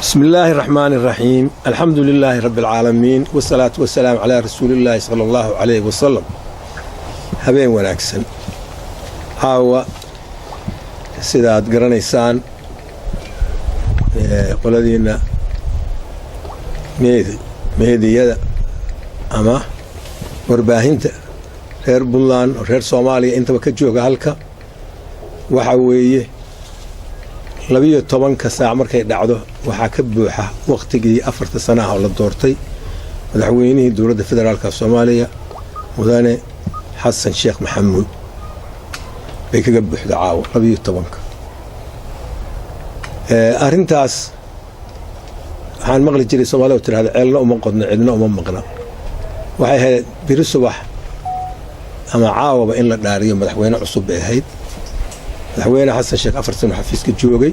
بسم الله الرحمن الرحيم، الحمد لله رب العالمين، والصلاة والسلام على رسول الله صلى الله عليه وسلم. Habeen wanaagsan. Caawa, sidaad garanaysaan, qoladiina meediyada ama warbaahinta reer Puntland oo reer Soomaaliya intaba ka jooga halka, waxa weeye 12-ka saac markay dhacdo waxaa ka buuxa waqtigii 4-ta sanaha oo la doortay madaxweynihii Dowladda Federaalka Soomaaliya, Mudane Xasan Sheekh Maxamuud, bay kaga buuxda caawa 12-ka. Arrintaas waxaan maqli jiray Soomaalida oo tirahda "Ceelna uma qodno, cidna uma maqna." Waxay ahayd biri subax ama caawaba in la dhaariyo madaxweyne cusub bay ahayd. Madaxweyne Xasan Sheekh 4 sano xafiiska joogay.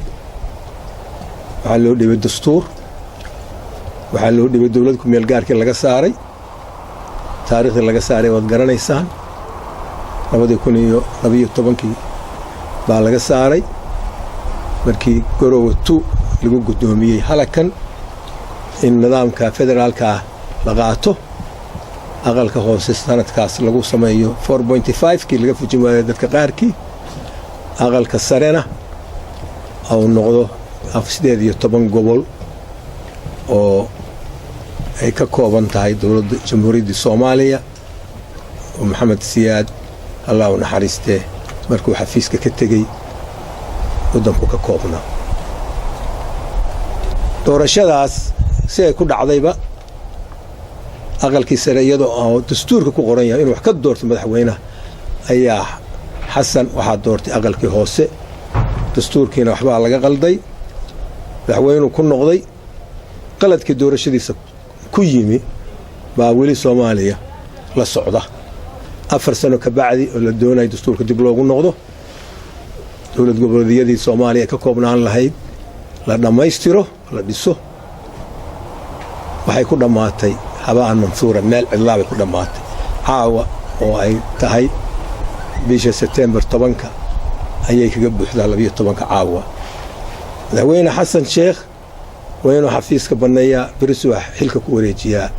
Waxaa loo dhibay dastuur, waxaa loo dhibay dowlad ku meel gaarkii laga saaray. Taariikhdii laga saaray waad garanaysaan, 2012-kii baa laga saaray markii Garowe 2 lagu guddoomiyey halakan in nidaamka federaalka la qaato, aqalka hoose sanadkaas lagu sameeyo 4.5-kii laga fujin waayo dadka qaarkii, aqalka sarena uu noqdo 18 gobol oo ay ka kooban tahay dowladda Jamhuuriyaddii Soomaaliya oo Maxamed Siyaad, Allah u naxariistee, markuu xafiiska ka tegey waddanku ka koobnaa. Doorashadaas si ay ku dhacdayba, aqalkii sare iyadoo oo dastuurka ku qoran yahay inuu wax ka doorto madaxweynaha ayaa Xasan waxaa doortay aqalkii hoose. Dastuurkiina waxbaa laga qalday, madaxweynuu ku noqday. Qaladkii doorashadiisa ku yimi baa weli Soomaaliya la socda 4 sano ka bacdi oo la doonayo dastuurka dib loogu noqdo, dowlad goboleedyadii Soomaaliya ka koobnaan lahayd la dhammaystiro, la dhiso. Waxay ku dhammaatay habaan mansuura, meel cidlaabay ku dhammaatay. Caawa oo ay tahay bisha Sebtembar 10-ka ayay kaga buuxdaa 12-ka caawa. Madaxweyne Xasan Sheekh waa inuu xafiiska banneeyaa, beri subax xilka ku wareejiyaa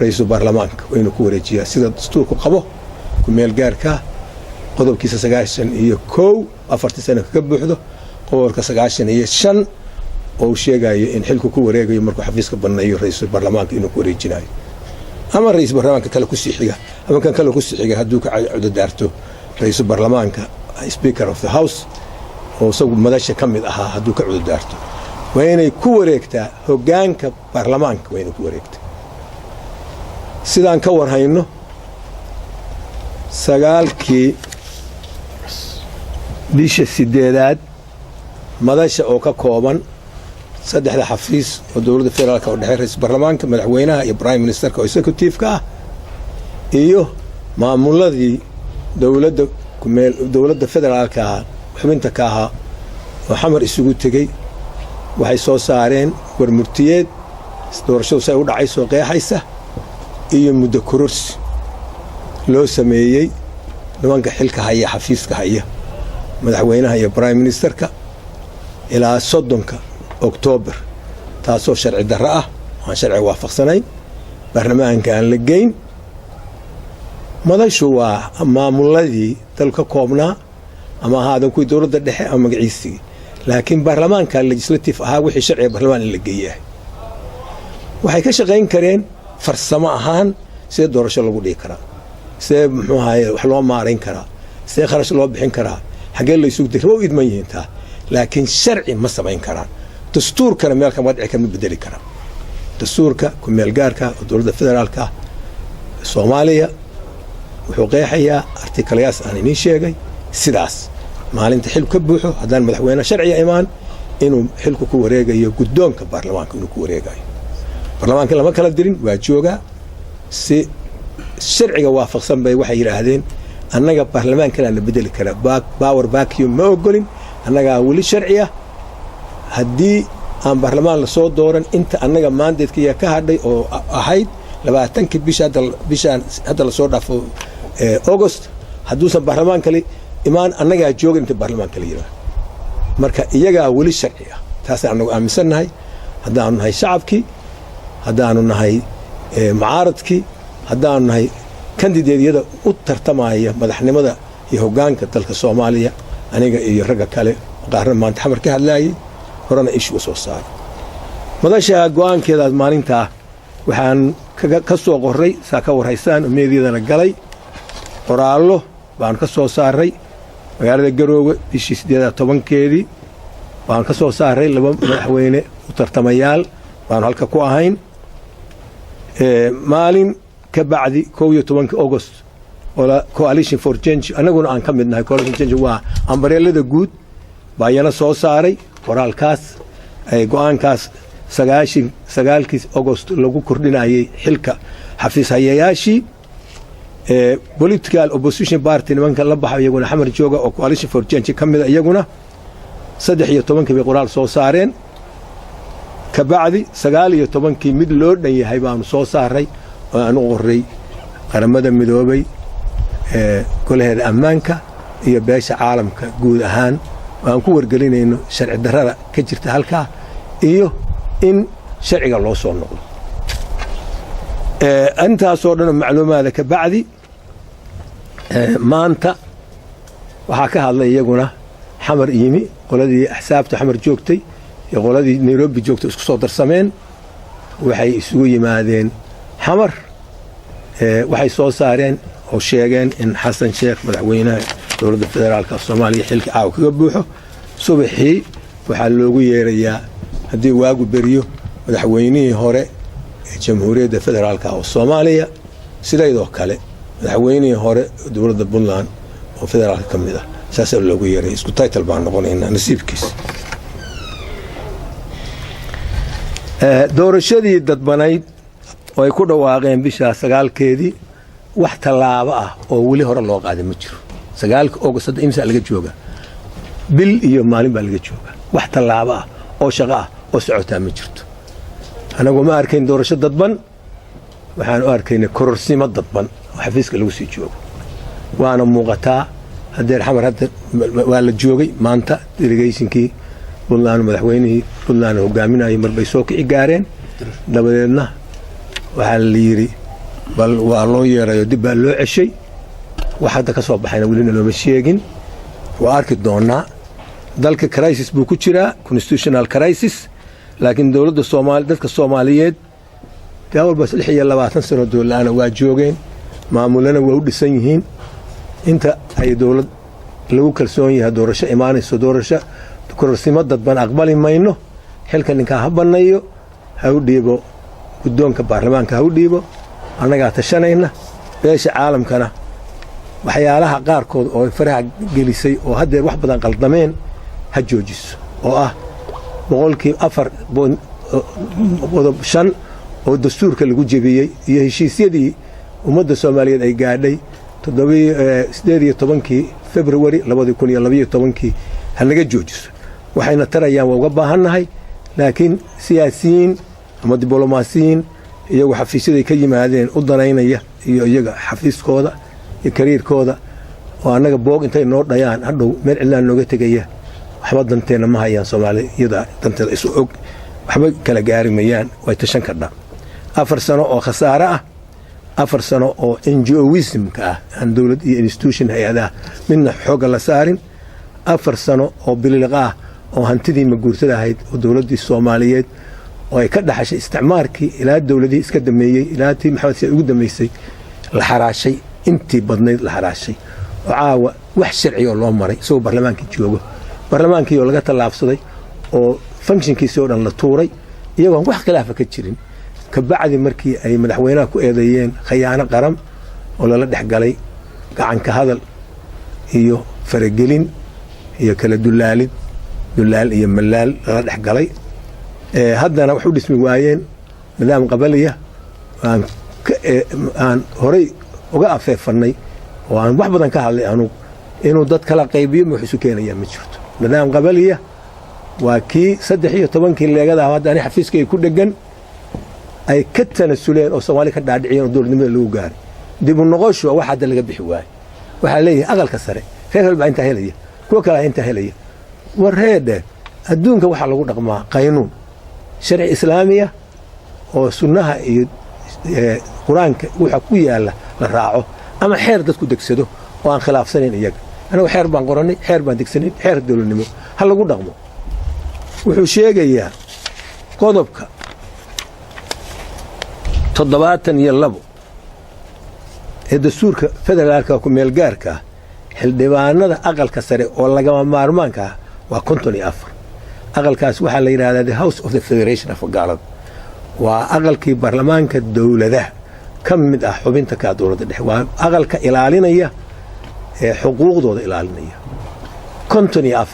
ra-iisul baarlamaanka. Waa inuu ku wareejiyaa sida dastuurku qabo ku-meel gaarkaa, qodobkiisa 91, 4-tii sano kaga buuxdo, qodobka 95 oo uu sheegayo in xilku ku wareegayo markuu xafiiska banneeyo ra-iisul baarlamaanka inuu ku wareejinayo, ama ra-iisul baarlamaanka kale kusii xiga ama kan kale kusii xiga hadduu ka cudurdaarto ra-iisul baarlamaanka, Speaker of the House oo isagu madasha ka mid ahaa hadduu ka cudurdaarto. Waa inay ku wareegtaa hoggaanka baarlamaanka, waa inay ku wareegtaa. Sidaan ka warhayno, 9-kii bisha sideedaad madasha oo ka kooban saddexda xafiis oo dowladda federaalka oo dhexe, ra-iisul baarlamaanka, madaxweynaha iyo prime ministerka oo executive-ka ah, iyo maamuladii dowladda kumeel dowladda federaalka ah xubinta ka ahaa oo Xamar isugu tegey, waxay soo saareen warmurtiyeed doorashadu say u dhacay soo qeexaysa iyo muddo kororsi loo sameeyey nimanka xilka haya, xafiiska haya, madaxweynaha iyo prime ministerka, ilaa 30-ka Oktoobar, taasoo sharci darro ah, aan sharci waafaqsanayn, baarlamaanka aan la geyn. Madashu waa maamuladii dal ka koobnaa, ama ahaadan kuwii dowladda dhexe ama magaciisigii, laakiin baarlamaanka legislative ahaa wixii sharciga baarlamaan in la geeyahay. Waxay ka shaqayn kareen farsamo ahaan sidee doorasho lagu dhigi karaa, sidee muxuu ahaye wax loo maarayn karaa, sidee kharash loo bixin karaa, xaggee la isugu diri, waa u idman yihiin taa, laakiin sharci ma samayn karaan. Dastuurkana meel kama dhici kara, ma bedeli karaan dastuurka ku-meel gaarka oo dowladda federaalka ah Soomaaliya. Wuxuu qeexayaa artikalayaas aan idiin sheegay sidaas maalinta xilku ka buuxo, haddaan madaxweyne sharciga imaan, inuu xilku ku wareegayo guddoonka baarlamaanka, inuu ku wareegayo. Baarlamaanka lama kala dirin, waa joogaa. Si sharciga waafaqsan bay waxay yidhaahdeen: "Annaga baarlamaankanaa la bedeli karaa, power vacuum ma ogolin, annagaa weli sharci ah. Haddii aan baarlamaan lasoo dooran, inta annaga mandate-kaya ka hadhay oo ahayd 20-kii bisha bishaan hadda lasoo dhaafo August, hadduusan baarlamaan kale imaan, annagaa joogan inta baarlamaan kale yimaado." Marka iyagaa weli sharci ah, taasaan annagu aaminsannahay. Haddaanu nahay shacabkii, haddaanu nahay mucaaradkii, haddaanu nahay candidate-yada u tartamaya madaxnimada iyo hoggaanka dalka Soomaaliya, aniga iyo ragga kale qaarna maanta Xamar ka hadlaayay, horena issue u soo saaray. Madasha go'aankeedaas maalintaa waxaan ka soo qorray, saa ka warhaysaan oo meediyadana galay, qoraallo baanu ka soo saaray magaalada Garoowe bishii 18-keedii baan ka soo saaray. Laba madaxweyne u tartamayaal baanu halka ku ahayn. Maalin ka bacdi, 11-ka August, Coalition for Change, annaguna aan ka mid nahay, Coalition Change waa umbrella-da guud, baa iyana soo saaray qoraalkaas. Go'aankaas 9-kii August lagu kordhinayay xilka xafiis hayayaashii. Political opposition party nimanka la baxa, iyaguna Xamar jooga oo Coalition for Change ka mida, iyaguna 13-kii bay qoraal soo saareen. Kabacdi 19-kii mid loo dhan yahay baanu soo saaray oo aan u qoray Qaramada Midoobay, Golaheeda Ammaanka iyo beesha caalamka guud ahaan, oo aan ku wargelinayno sharci darrada ka jirta halkaa iyo in sharciga loo soo noqdo. Intaasoo dhan oo macluumaada ka bacdi, maanta waxaa ka hadlay iyaguna Xamar yimi qoladii axsaabta Xamar joogtay iyo qoladii Nairobi joogtay, isku soo darsameen, waxay isugu yimaadeen Xamar. Waxay soo saareen oo sheegeen in Xasan Sheekh, madaxweynaha dowladda federaalka Soomaaliya, xilka caawa kaga buuxo. Subaxii waxaa loogu yeerayaa, haddii waagu beriyo, madaxweynihii hore ee Jamhuuriyadda Federaalka oo Soomaaliya, sidaydoo kale madaxweynihii hore dowladda Puntland oo federaalka ka mid ah. Saasaa loogu yeeraya. Isku title baan noqonaynaa nasiibkiis. Doorashadii dadbanayd oo ay ku dhawaaqeen bishaa 9-keedii, wax tallaabo ah oo weli hore loo qaaday ma jiro. 9-ka August hadda imsaa laga jooga? Bil iyo maalin baa laga jooga. Wax tallaabo ah oo shaqo ah oo socotaa ma jirto. Anagu ma arkayn doorasho dadban, waxaan u arkaynay kororsimo dadban oo xafiiska lagu sii joogo. Waana muuqataa haddeer. Xamar hadda waa la joogay maanta. Delegation-kii Puntland, madaxweynihii Puntland hogaaminayay, marbay soo kici gaareen. Dabadeedna waxaa la yidhi bal waa loo yeerayo, dib baa loo ceshay. Wax hadda ka soo baxayna welina looma sheegin. Waa arki doonaa. Dalka crisis buu ku jiraa, constitutional crisis. Laakiin dowladda Soomaali, dadka Soomaaliyeed daa walba 26 sano dowladla-aana waa joogeen, maamulana waa u dhisan yihiin. Inta ay dowlad lagu kalsoon yahay doorasho imaanayso, doorasho kororsimo dadban aqbali mayno. Xilka ninkaa ha bannayo, ha u dhiibo guddoonka baarlamaanka, ha u dhiibo. Annagaa tashanayna. Beesha caalamkana waxyaalaha qaarkood oo faraha gelisay oo haddeer wax badan qaldameen ha joojiso, oo ah 4.5% oo dastuurka lagu jebiyey iyo heshiisyadii ummadda Soomaaliyeed ay gaadhay 18-kii February 2012-kii ha naga joojiso. Waxayna tarayaan waa uga baahannahay, laakiin siyaasiyiin ama diblomaasiyiin iyagu xafiisyaday ka yimaadeen u danaynaya iyo iyaga xafiiskooda iyo career-kooda oo annaga boog intay noo dhayaan hadhow meel cidlaan nooga tegaya, waxba danteenna ma hayaan. Soomaali iyada danteeda isu og, waxba kala gaari mayaan. Way tashan kardha. 4 sano oo khasaare ah, 4 sano oo NGO-ism-ka ah, aan dowlad iyo institution hay-adaha midna xoogga la saarin, 4 sano oo bililiqa ah oo hantidii maguurtada ahayd oo dowladdii Soomaaliyeed oo ay ka dhaxashay isticmaarkii ilaa dowladihii iska dameeyey, ilaa tii Maxamed Siyaad ugu dambeysay, la xaraashay, intii badnayd la xaraashay, oo caawa wax sharciga oo loo maray isagoo baarlamaankii joogo, baarlamaankii oo laga tallaabsaday oo function-kiisii oo dhan la tuuray, iyagoon wax khilaafa ka jirin, kabacdi markii ay madaxweynaha ku eedeeyeen khayaano qaran oo lala dhex galay gacanka hadal iyo faragelin iyo kala dulaalid, dulaal iyo malaal lala dhex galay. Haddana wax u dhismi waayeen nidaam qabaliya aan horay uga afeefannay oo aan wax badan ka hadlay anugu. Inuu dad kala qaybiyo ma wax isu keenayaa? Ma jirto. Nidaam qabaliya waa kii 13-kii leegada hadda ani xafiiskayga ku dhegan ay ka tanasuleen oo Soomaali ka dhaadhiciyeen oo dowladnimada lagu gaaray. Dib u noqoshu wax hadda laga bixi waayo. Waxaa leeyahay aqalka sare reer hebel baa intaa helaya, kuwa kale intaa helaya. War reedhe, adduunka waxaa lagu dhaqmaa qaynuun. Sharci Islaamiya oo sunnaha iyo Qur-aanka waxa ku yaalla la raaco, ama xeer dadku degsado oo aan khilaafsanayn iyaga. Anagu xeer baan qorannay, xeer baan degsanayn, xeer dowladnimo ha lagu dhaqmo. Wuxuu sheegayaa qodobka 72 ee dastuurka federaalka ku-meelgaarka ah, xildhibaanada aqalka sare oo lagama maarmaanka ah waa 54. Aqalkaas waxaa la yidhahdaa the House of the Federation of gaalada. Waa aqalkii baarlamaanka dowladaha ka mid ah, xubinta kaa dowladda dhexe. Waa aqalka ilaalinaya ee xuquuqdooda ilaalinaya. 54,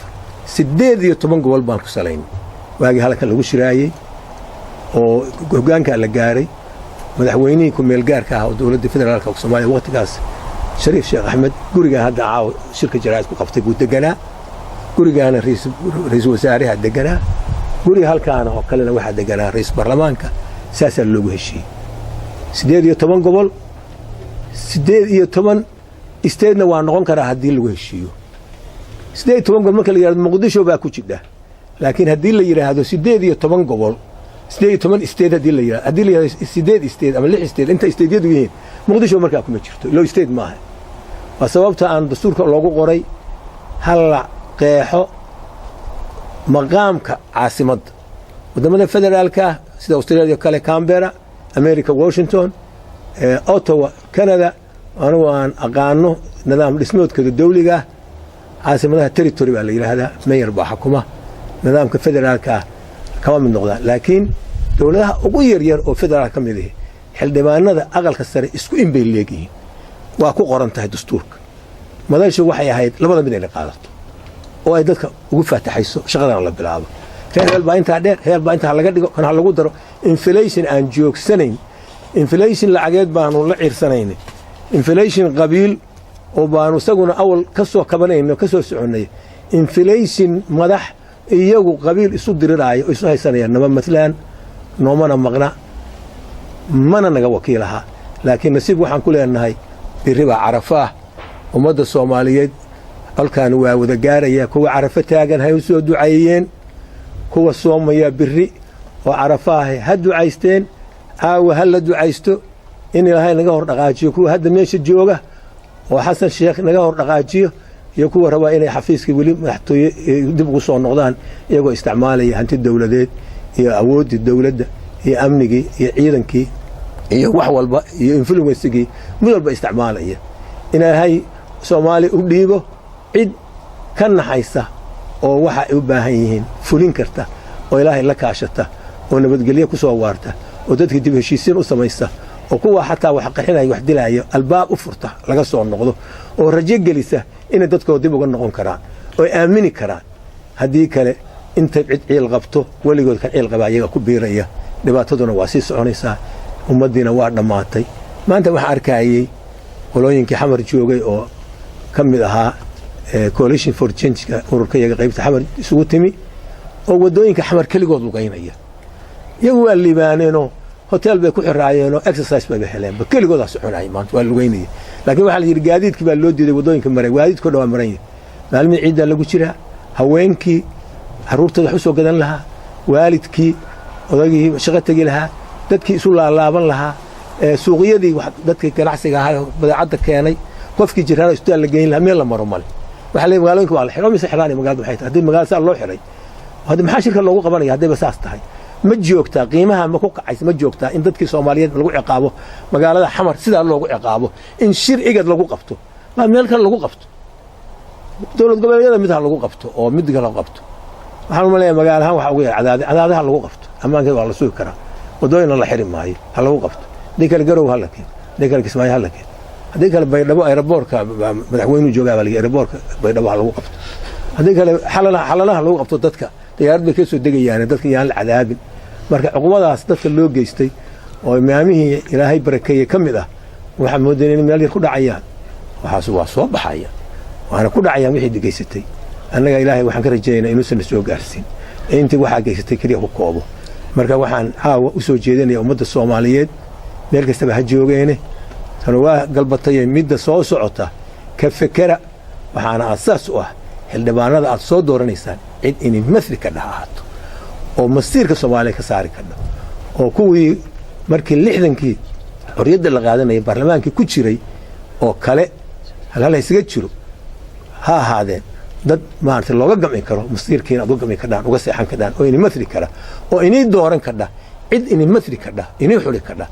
18 gobol baan ku salaynay waagii halkan lagu shiraayey oo hoggaankaa la gaaray. Madaxweynihii ku-meelgaarka ah oo dowladda federaalka Soomaaliya waqtigaas, Shariif Sheekh Axmed, gurigaa hadda caawa shirka jaraa'id ku qabtay buu deganaa. Gurigaana ra-iisul wasaaraha deganaa, guriga halkaana oo kalena waxaa deganaa ra-iisul baarlamaanka. Saasaa loogu heshiiyey. 18 gobol, 18 state-na waa noqon karaa haddii lagu heshiiyo. 18 gobol marka la yidhahdo, Muqdisho baa ku jidha. Laakiin haddii la yidhaahdo 18 gobol, 18 state haddii la yidhahdo, haddii la yidhahdo sideed state ama lix state, inta state-yadu yihiin, Muqdisho markaa kuma jirto, ilo state maaha. Waa sababta aan dastuurka loogu qoray ha la qeexo maqaamka caasimadda. Waddamada federaalka ah sida Australia kale, Canberra, America Washington, Ottawa, Canada, anugu aan aqaano nidaam dhismoodkooda dawliga ah, caasimadaha territory baa la yidhaahdaa, mayor baa xukuma. Nidaamka federaalka ah kama mid noqdaan. Laakiin dowladaha ugu yaryar oo federaal ka mid ihi, xildhibaanada aqalka sare isku in bay leegyihiin, waa ku qoran tahay dastuurka. Madashu waxay ahayd labada mid inay qaadato oo ay dadka ugu faataxayso, shaqadana la bilaabo. Reer hebel baa intaa dheer, hebel baa intaa laga dhigo, kan ha lagu daro. Inflation aan joogsanayn, inflation lacageed baanu la ciirsanayn, inflation qabiil oo baanu isaguna awal ka soo kabanayno, ka soo soconnay, inflation madax iyagu qabiil isu diriraayo oo isu haysanaya nama matlaan, noomana maqna, mana naga wakiilaha. Laakiin nasiib waxaan ku leenahay birri baa Carafaah. Ummadda Soomaaliyeed colkaan waa wada gaaraya. Kuwa Carafo taagan hay u soo ducaeyeen, kuwa soomaya birri oo Carafaahe ha ducaysteen, caawa ha la ducaysto in Ilaahay naga hor dhaqaajiyo kuwa hadda meesha jooga oo Xasan Sheekh naga hor dhaqaajiyo, iyo kuwa rabaa inay xafiiska weli madaxtooye dib ugu soo noqdaan, iyagoo isticmaalaya hanti dowladeed iyo awooddii dowladda iyo amnigii iyo ciidankii iyo wax walba iyo influence-gii mid walba isticmaalaya. Ilaahay Soomaali u dhiibo cid ka naxaysa oo waxa ay u baahan yihiin fulin karta, oo Ilaahay la kaashata, oo nabadgelyo ku soo waarta, oo dadka dib heshiisiin u samaysa, oo kuwa xataa wax qaxinaya, wax dilaya albaab u furta laga soo noqdo, oo rajo gelisa inay dadkooda dib uga noqon karaan oo ay aamini karaan. Haddii kale, intay cid ciil qabto, weligood kan ciil qabaa iyaga ku biiraya, dhibaataduna waa sii soconaysaa, ummaddiina waa dhammaatay. Maanta waxaan arkayey qolooyinkii Xamar joogay oo ka mid ahaa Coalition for Change-ka, ururka iyaga qaybta Xamar isugu timi, oo waddooyinka Xamar keligood lugaynaya. Iyagu waa liibaaneenoo hotel bay ku xiraayeenoo exercise bayba heleenba, keligoodaa soconaya maanta, waa lugaynaya. Laakiin waxaa la yidhi gaadiidkii baa loo diiday waddooyinka maray. Gaadiidko dhan waa maran yahay. Maalmihii ciiddaa lagu jiraa. Haweenkii carruurtooda wax u soo gadan lahaa, waalidkii, odagii shaqo tegi lahaa, dadkii isu laalaaban lahaa, suuqyadii, dadkii ganacsiga ahaa badeecadda keenay, qofkii jiraana isbitaal la geyn lahaa, meel la maro male. Waxaa leeyahay magaalooyinka waa la xiray. Mise xiraanay magaalada? Waxay tahay haddii magaalada saa loo xiray, hadda maxaa shirka loogu qabanaya? Haddayba saas tahay, ma joogtaa? Qiimaha ma ku kacaysa? Ma joogtaa in dadkii Soomaaliyeed lagu ciqaabo magaalada Xamar, sidaa loogu ciqaabo in shir IGAD lagu qabto? Maa meel kale lagu qabto? Dowlad goboleedyada mid ha lagu qabto oo mid kale qabto. Waxaan u maleeyaa magaala ahaan waxa ugu yar Cadaade. Cadaadaha lagu qabto, ammaankeeda waa la sugi karaa, waddooyinna la xiri maayo, ha lagu qabto. Haddii kale Garow ha la keeno, haddii kale Kismaayo ha la keeno, haddii kale Baydhabo airport-ka madaxweynuhu joogaa baa la airport-ka Baydhabo ha lagu qabto. Haddii kale Xalanaha, Xalanaha lagu qabto. Dadka diyaarad bay ka soo degayaane, dadka yaan la cadaabin. Marka cuqubadaas dadka loo geystay oo imaamihii Ilaahay barakeeye ka mid ah, waxaa moodeen in meel yar ku dhacayaan. Waxaas waa soo baxaya, waana ku dhacayaan wixii geysatay. Annaga Ilaahay waxaan ka rajaynaa inuusan na soo gaarsiin ee intii waxaa geysatay keliya ku koobo. Marka waxaan caawa u soo jeedinaya ummadda Soomaaliyeed meel kastaba ha joogeene, tanu waa galbataye, midda soo socota ka fekera. Waxaana asaas u ah xildhibaanada aad soo dooranaysaan cid inay masli ka dheh ahaato. Oo masiirka Soomaaliya ka saari kadha, oo kuwii markii 60-kii xorriyadda la qaadanayay baarlamaankii ku jiray oo kale halhal isaga jiro ha ahaadeen, dad maarata looga gamci karo, masiirkiina aad uga gamci kadhaan, uga seexan kadhaan, oo ini matli kara, oo inii dooran kadha, cid ini matli kadha, inii xuli kadha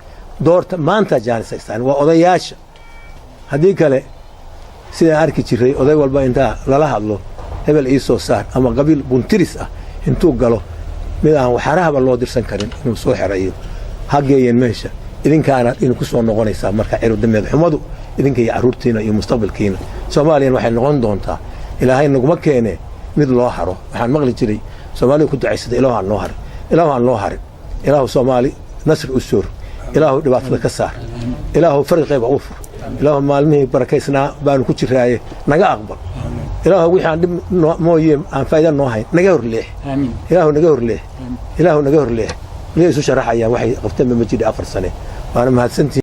doorta. Maanta jaanis haystaan waa odayaasha. Haddii kale, sidaan arki jiray, oday walba intaa lala hadlo, "Hebel ii soo saar," ama qabiil buntiris ah intuu galo, mid aan waxarahaba loo dirsan karin inuu soo xerayo ha geeyeen meesha. Idinkaana idinku soo noqonaysaa marka ciribdameed xumadu, idinka iyo carruurtiina iyo mustaqbalkiina. Soomaaliyana waxay noqon doontaa, Ilaahay naguma keene, mid loo haro. Waxaan maqli jiray Soomaalida ku ducaysata, "Ilaahu aan noo harin, Ilaahu aan noo harin, Ilaahu Soomaali nasri u soor, Ilaahu dhibaatada ka saar, Ilaahu farqi qayba u fur, Ilaahu maalmihii barakaysnaa baanu ku jiraaye naga aqbal, Ilaahu wixii aan dhib mooye aan faa'iida noo hayn naga horleex, Ilaahu naga horleex, Ilaahu naga horleex." Miyay isu sharaxayaan? Waxay qabteen ma jidha 4 sane. Waana mahadsantihiin.